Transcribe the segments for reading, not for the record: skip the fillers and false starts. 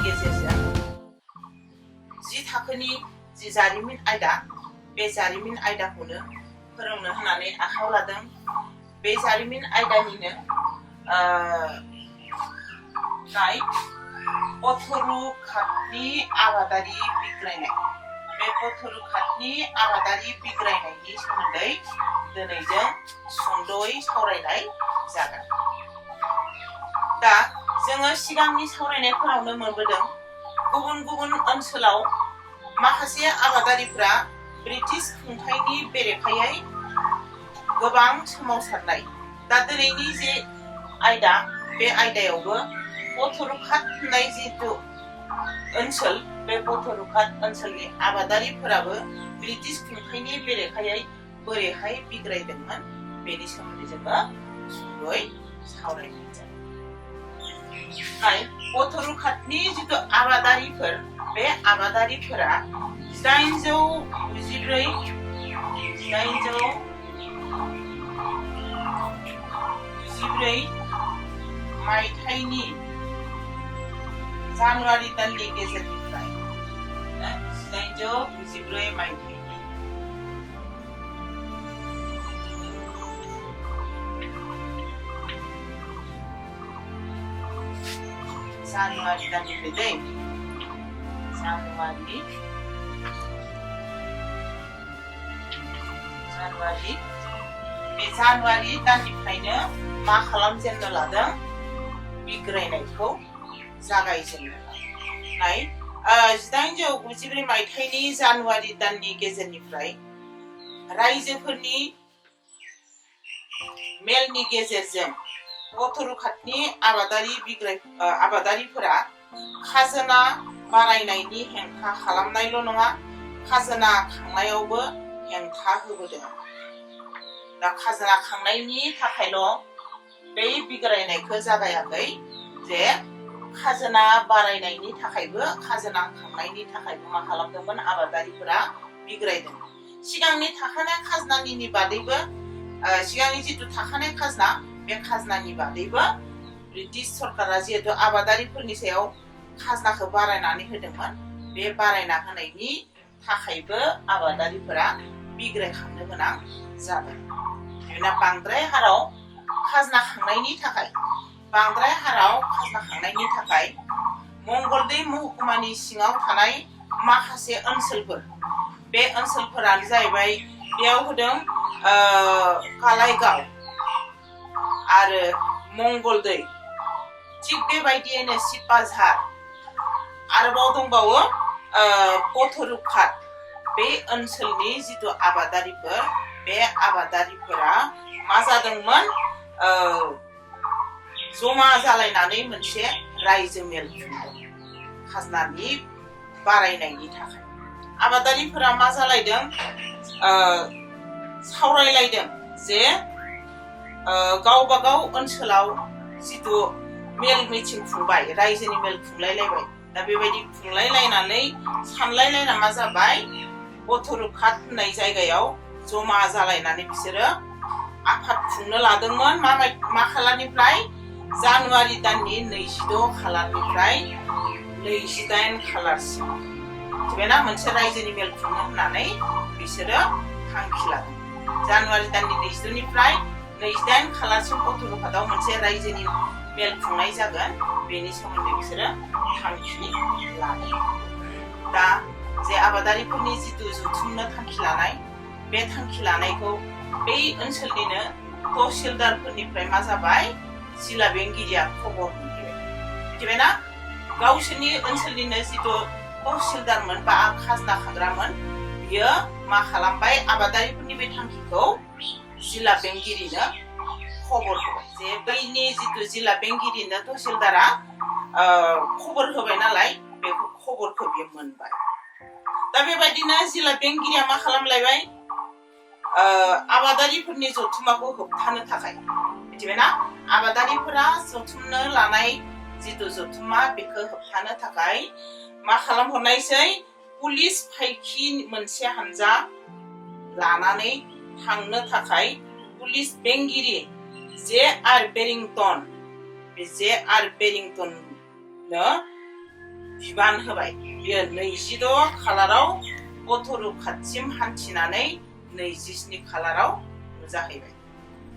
गेजेरजों जि थाखोनि जि जारिमिन आयदा बे जारिमिन आयदाखौनो फोरोंनो होननानै आखायाव लादों। बे जारिमिन आयदानिनो पथरुघाटनि आबादारि बिग्रायनाय। बे पथरुघाटनि आबादारि बिग्रायनायनि सोमोन्दै दिनै जों सुंद'यै सावरायनाय जागोन। दा जोङो सिगांनि सावरायनायफोरावनो मोनबोदों गुबुन गुबुन ओनसोलाव माखासे आबादारिफ्रा ब्रिटिश खुंथायनि बेरेखायै गोबां सोमावसारनाय। दा दिनैनि जे आयदा बे आयदायावबो पथरुघाट होननाय जिहेतु ओनसोल, बे पथरुघाट ओनसोलनि आबादारिफोराबो ब्रिटिश खुंथायनि बेरेखायै बोरैहाय बिग्रायदोंमोन बेनि सोमोन्दै जोङो सुंद'यै सावरायनाय जागोन। पथरुघाटनि जिथु आबादारिफोर, बे आबादारिफोरा 1894 मायथाइनि जानुवारि दाननि गेजेरनिफ्राय 1894 मायथाइनि जानुवारि दाननिफ्राय बे जानुवारि दाननिफ्रायनो मा खालामजेननो लादों? बिग्रायनायखौ जागायजेननो लादों। 1894 मायथाइनि जानुवारि दाननि गेजेरनिफ्राय रायजोफोरनि मेलनि गेजेरजों पथरुघाटनि आबादारिफोरा खाजोना बारायनायनि हेंथा खालामनायल' नङा, खाजोना खांनायावबो हेंथा होबोदों। दा खाजोना खांनायनि थाखायल' बे बिग्रायनायखौ जागायाखै, जे खाजोना बारायनायनि थाखायबो, खाजोना खांनायनि थाखायबो मा खालामदोंमोन? आबादारिफोरा बिग्रायदों। सिगांनि थाखानाय खाजोनानि बादैबो, सिगांनि जिथु थाखानाय खाजोना, बे खाजोनानि बादैबो ब्रिटिश सरकारा जिहेतु आबादारिफोरनि सायाव खाजोनाखौ बारायनानै होदोंमोन, बे बारायना होनायनि थाखायबो आबादारिफोरा बिग्रायखांनो गोनां जादों। बांद्राय हाराव खाजोना खांनायनि थाखाय मंगलदै महकुमानि सिङाव थानाय माखासे ओनसोलफोर, बे ओनसोलफोरानो जाहैबाय, बेयाव होदों कालाइगाव आरो मंगलदै, थिग बेबायदियैनो सिपाझार, आरोबाव दंबावो पथरुघाट। बे ओनसोलनि जिथु आबादारिफोर, बे आबादारिफोरा मा जादोंमोन? जमा जालायनानै मोनसे रायजो मेल खुंदों खाजोनानि बारायनायनि थाखाय। आबादारिफोरा मा जालायदों? सावरायलायदों जे गावबागाव ओनसोलाव जिथु मेल मिटिं खुंबाय, रायजोनि मेल खुंलायलायबाय। दा बेबायदि खुंलायलायनानै सानलायलायना मा जाबाय? पथरुघाट होननाय जायगायाव जमा जालायनानै बिसोरो आफाद खुंनो लादोंमोन। मा खालारनिफ्राय? जानुवारि दाननि 26 खालारनिफ्राय 28 खालारसिम मिथिबायना? मोनसे रायजोनि मेल खुंनो होननानै बिसोरो थांखि लादों। जानुवारि दाननि 22निफ्राय 28 खालारसिम पथरुघाटआव मोनसे रायजोनि मेल खुंनाय जागोन, बेनि सोमोन्दै बिसोरो थांखि लादों। दा जे आबादारिफोरनि जिथु जथुमनो थांखि लानाय, बे थांखि लानायखौ बै ओनसोलनिनो तहसिलदारफोरनिफ्राय मा जाबाय? जिला बेंगिरिया खबर मोनहैबाय। मिथिबायना? गावसोरनि ओनसोलनिनो जिथु तहसिलदारमोन बा खाजोना खाग्रामोन, बियो मा खालामबाय? आबादारिफोरनि बे थांखिखौ जिला बेंगिरिनो खबर होबाय। जे बैनि जिथु जिला बेंगिरिनो तहसिलदारा खबर होबाय नालाय, बेखौ खबरखौ बियो मोनबाय। दा बेबायदिनो जिला बेंगिरिया मा खालामलायबाय? आबादारिफोरनि जथुमाखौ होबथानो थाखाय, मिथिबायना? आबादारिफोरा जथुमनो लानाय जिथु जथुमा, बेखौ होबथानो थाखाय मा खालामहरनायसै? पुलिस फायखि मोनसे हानजा लानानै थांनो थाखाय पुलिस बेंगिरि जे.आर. बेरिंटन, बे जे.आर. बेरिंटननो बिबान होबाय बियो 26 खालाराव बथरुघाटसिम हान्थिनानै 27 खालाराव नुजाहैबाय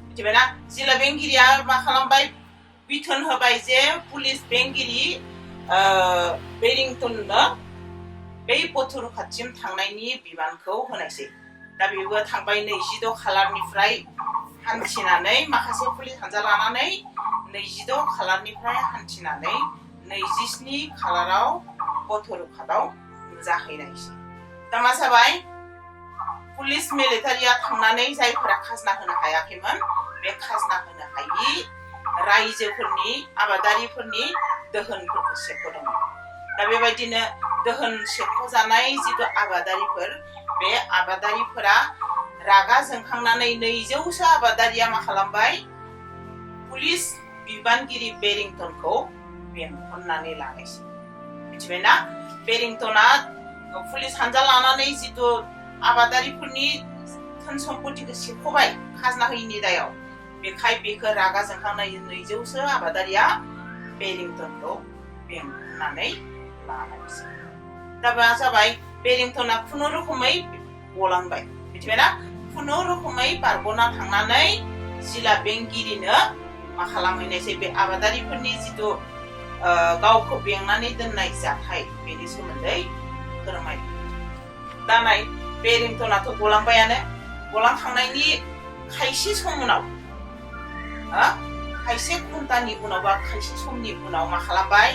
मिथिबायना जिल्ला बेंगिरिया मा खालामबाय बिथोन होबाय जे पुलिस बेंगिरि बेरिंटननो बै बथरुघाटसिम थांनायनि बिबानखौ होनायसै दा बेबो थांबाय 26 खालारनिफ्राय हान्थिनानै माखासे पुलिस हानजा लानानै 26 खालारनिफ्राय हान्थिनानै 27 खालाराव बथरुघाटआव नुजाहैनायसै दा मा जाबाय पुलिस मिलिटारिया थांनानै जायफोरा खाजोना होनो हायाखैमोन बे खाजोना होनो हायि रायजोफोरनि आबादारिफोरनि दोहोनफोरखौ सेख'दोंमोन दा बेबायदिनो दोहोन सेख'जानाय जिथु आबादारिफोर बे आबादारिफोरा रागा जोंखांनानै 200सो आबादारिया मा खालामबाय पुलिस बिबानगिरि बेरिंटनखौ बेंखननानै लानायसै मिथिबायना बेरिंटना पुलिस हानजा लानानै जिथु आबादारिफोरनि धोन सम्पतिखौ सेख'बाय खाजोना होयिनि दायाव बेखाय बेखौ रागा जोंखांनाय 200सो आबादारिया बेरिंटनखौ बेंखननानै लानायसै दा मा जाबाय बेरिंटना खुनुरुखुमै गलांबाय मिथिबायना खुनुरुखुमै बारग'ना थांनानै जिल्ला बेंगिरिनो मा खालामहैनायसै बे आबादारिफोरनि जिथु गावखौ बेंनानै दोननाय जाथाय बेनि सोमोन्दै फोरमाय दा नाय बेरिंटनाथ' गलांबायानो गलांखांनायनि खायसे सम उनाव खायसे घन्टानि उनाव बा खायसे समनि उनाव मा खालामबाय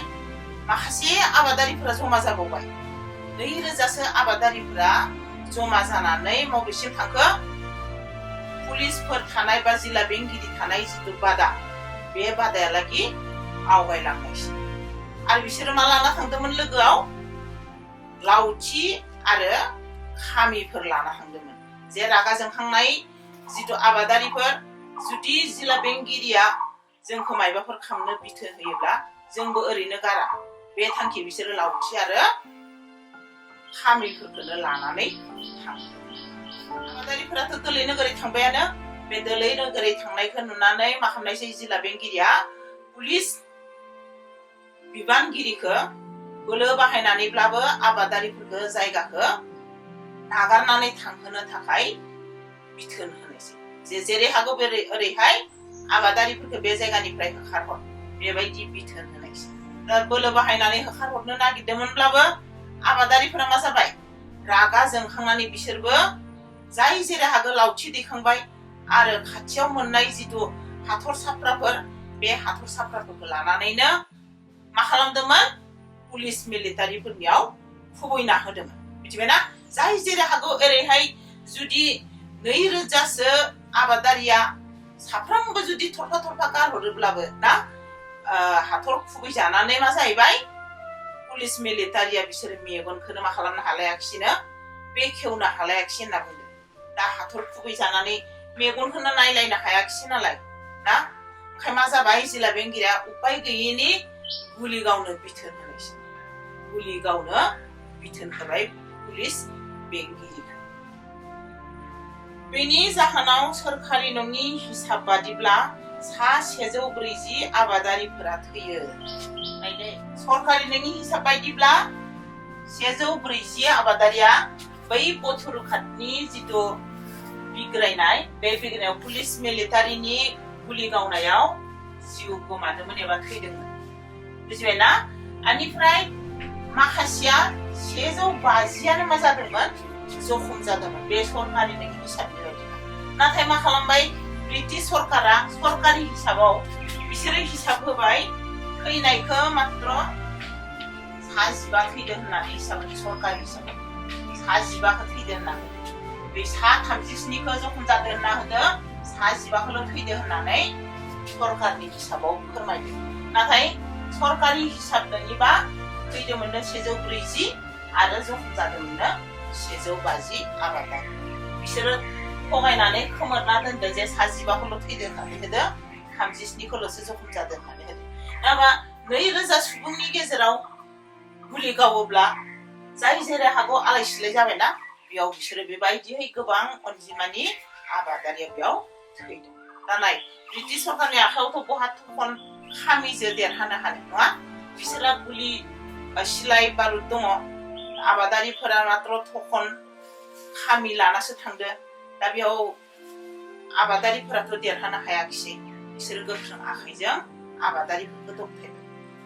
माखासे आबादारिफोरा जमा जाबावबाय 2,000सो आबादारिफोरा जमा जानानै मबेसिम थांखो पुलिसफोर थानाय बा जिल्ला बेंगिरि थानाय जिथु बादा बे बादायालागि आवगायलांनायसै आरो बिसोरो मा लाना थांदोंमोन लोगोआव लावथि आरो खामिफोर लाना थांदोंमोन जे रागा जोंखांनाय जिथु आबादारिफोर जुदि जिल्ला बेंगिरिया जोंखौ मायबाफोर खालामनो बिथोन होयोब्ला जोंबो ओरैनो गारा बे थांखि बिसोरो लावथि आरो खामिफोरखौनो लानानै थाङो आबादारिफोराथ' दोलै नोगोरै थांबायानो बे दोलै नोगोरै थांनायखौ नुनानै मा खालामनायसै जिल्ला बेंगिरिया पुलिस बिबानगिरिखौ बोलो बाहायनानैब्लाबो आबादारिफोरखौ जायगाखौ नागारनानै थांहोनो थाखाय बिथोन होनायसै जे जेरै हागौ ओरैहाय आबादारिफोरखौ बे जायगानिफ्राय होखारहर बेबायदि बिथोन होनायसै दा बोलो बाहायनानै होखारहरनो नागिरदोंमोनब्लाबो आबादारिफोरा मा जाबाय रागा जोंखांनानै बिसोरबो जाय जेरै हागौ लावथि दैखांबाय आरो खाथियाव मोननाय जिथु हाथरसाफ्राफोर बे हाथरसाफ्राफोरखौ लानानैनो मा खालामदोंमोन पुलिस मिलिटारिफोरनियाव खुबैना होदोंमोन मिथिबायना जाय जेरै हागौ ओरैहाय जुदि 2,000सो आबादारिया साफ्रोमबो जुदि थरफा थरफा गारहरोब्लाबो ना हाथर खुबै जानानै मा जाहैबाय पुलिस मिलिटारिया बिसोर मेगनखौनो मा खालामनो हालायाखिसैनो बेखेवनो हालायाखिसै होनना बुंदों दा हाथर खुबै जानानै मेगनखौनो नायलायनो हायाखिसै नालाय ना ओंखाय मा जाबाय जिल्ला बेंगिरिया उपाय गैयिनि गुलि गावनो बिथोन होनायसै गुलि गावनो बिथोन होबाय पुलिस बेंगिरिखौ बेनि जाहोनाव सोरखारि नङि हिसाब बादिब्ला 140 आबादारिफोरा थैयो सरकारि नङि हिसाब बायदिब्ला 140 आबादारिया बै बथरुघाटनि जिथु बिग्रायनाय बे बिग्रायनायाव पुलिस मिलिटारिनि गुलि गावनायाव जिउ गोमादोंमोन एबा थैदोंमोन बुजिबायना बेनिफ्राय माखासेया 150आनो मा जादोंमोन जखम जादोंमोन बे सरकारि नङि हिसाबनि बायदिब्ला नाथाय मा खालामबाय ब्रिटिश सरकारा सरकारि हिसाबाव बिसोरो हिसाब होबाय थैनायखौ मात्र 15 थैदों होननानै हिसाब सरकारि हिसाबाव 15खौ थैदों होननानै बे 37खौ जखम जादों होनना होदों 15खौल' थैदों होननानै सरकारनि हिसाबाव फोरमायदों नाथाय सरकारि हिसाब नङिबा थैदोंमोननो 140 आरो जखम जादोंमोननो 150 आबादारि बिसोरो थगायनानै खोमोरना दोनदों जे 15खौल' थैदों होननानै होदों 37खौल'सो जखम जादों होननानै होदों दा 2,000 सुबुंनि गेजेराव गुलि गावोब्ला जाय जेरै हागौ आलाय सिलाय जाबायना बेयाव बिसोरो बेबायदियै गोबां अनजिमानि आबादारिया बेयाव थैदों दा नाय ब्रिटिश सरकारनि आखायावथ' बहा थखन खामिजों देरहानो हानाय नङा बिसोरा गुलि सिलाइ बारुद दङ आबादारिफोरा मात्र थखन खामि लानासो थांदो दा बेयाव आबादारिफोराथ' देरहानो हायाखिसै बिसोर गोख्रों आखाइजों आबादारिफोरखौ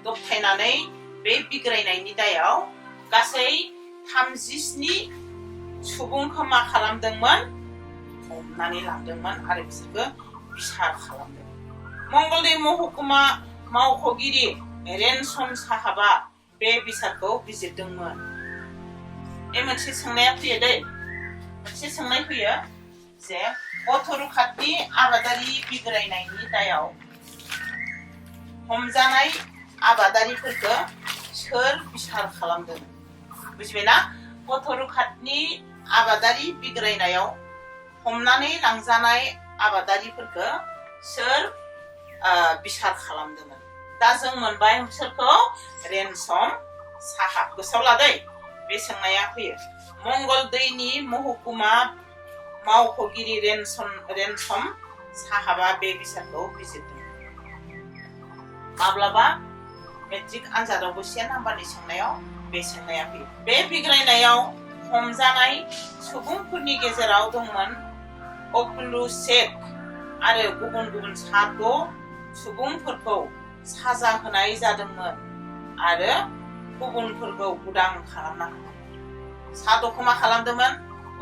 दबथायनानै बे बिग्रायनायनि दायाव गासै 37 सुबुंखौ मा खालामदोंमोन हमनानै लांदोंमोन आरो बिसोरखौ बिसार खालामदों मंगलदै महकुमा मावख'गिरि रेनसन साहाबा बे बिसारखौ बिजिरदोंमोन मोनसे सोंनाया फैयो दै मोनसे सोंनाय फैयो जे अथरुघाटनि आबादारि बिग्रायनायनि दायाव हमजानाय आबादारिफोरखौ सोर बिसार खालामदों बुजिबायना अथरुघाटनि आबादारि बिग्रायनायाव हमनानै लांजानाय आबादारिफोरखौ सोर बिसार खालामदोंमोन दा जों मोनबाय सोरखौ रेनसम साहा गोसोआव लादै बे सोंनाया फैयो मंगलदैनि महकुमा मावख'गिरि रेनसम साहाबा बे बिसारखौ बिजिरदों माब्लाबा मेट्रिक आनजादावबो 1 नाम्बारनि सोंनायाव बे सोंनाया फैयो बे बिग्रायनायाव हमजानाय सुबुंफोरनि गेजेराव दंमोन अकुलु शेख आरो गुबुन गुबुन 6 सुबुंफोरखौ साजा होनाय जादोंमोन आरो गुबुनफोरखौ उदां खालामना होदोंमोन 6 मा खालामदोंमोन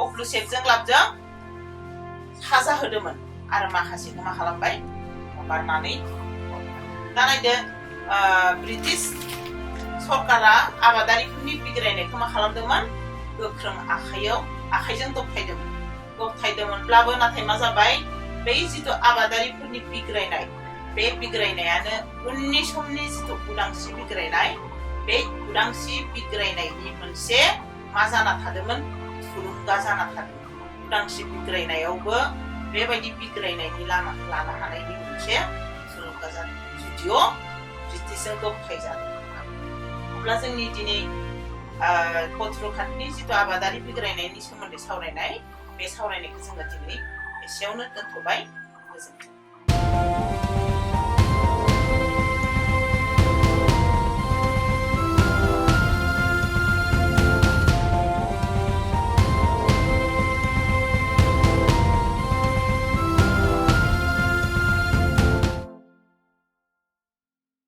अकुलु शेखजों लाबजों साजा होदोंमोन आरो माखासेखौ मा खालामबाय हगारनानै दा नायदो ब्रिटिश सरकारा आबादारिफोरनि बिग्रायनायखौ मा खालामदोंमोन गोख्रों आखाइजों दबथायदोंमोनब्लाबो नाथाय मा जाबाय बै जिथु आबादारिफोरनि बिग्रायनाय बे बिग्रायनायानो उननि समनि जिथु उदांस्रि बिग्रायनाय बे उदांस्रि बिग्रायनायनि मोनसे मा जाना थादोंमोन थुलुंगा जाना थादोंमोन उदांस्रि बिग्रायनायावबो बेबायदि बिग्रायनायनि लामा लानो हानायनि मोनसे थुलुंगा जादों जुदिअ ब्रिटिशजों दबथायजादों अब्ला जोंनि दिनै अथरुघाटनि जिथु आबादारि बिग्रायनायनि सोमोन्दै सावरायनाय बे सावरायनायखौ जोङो दिनै एसेयावनो दोनथ'बाय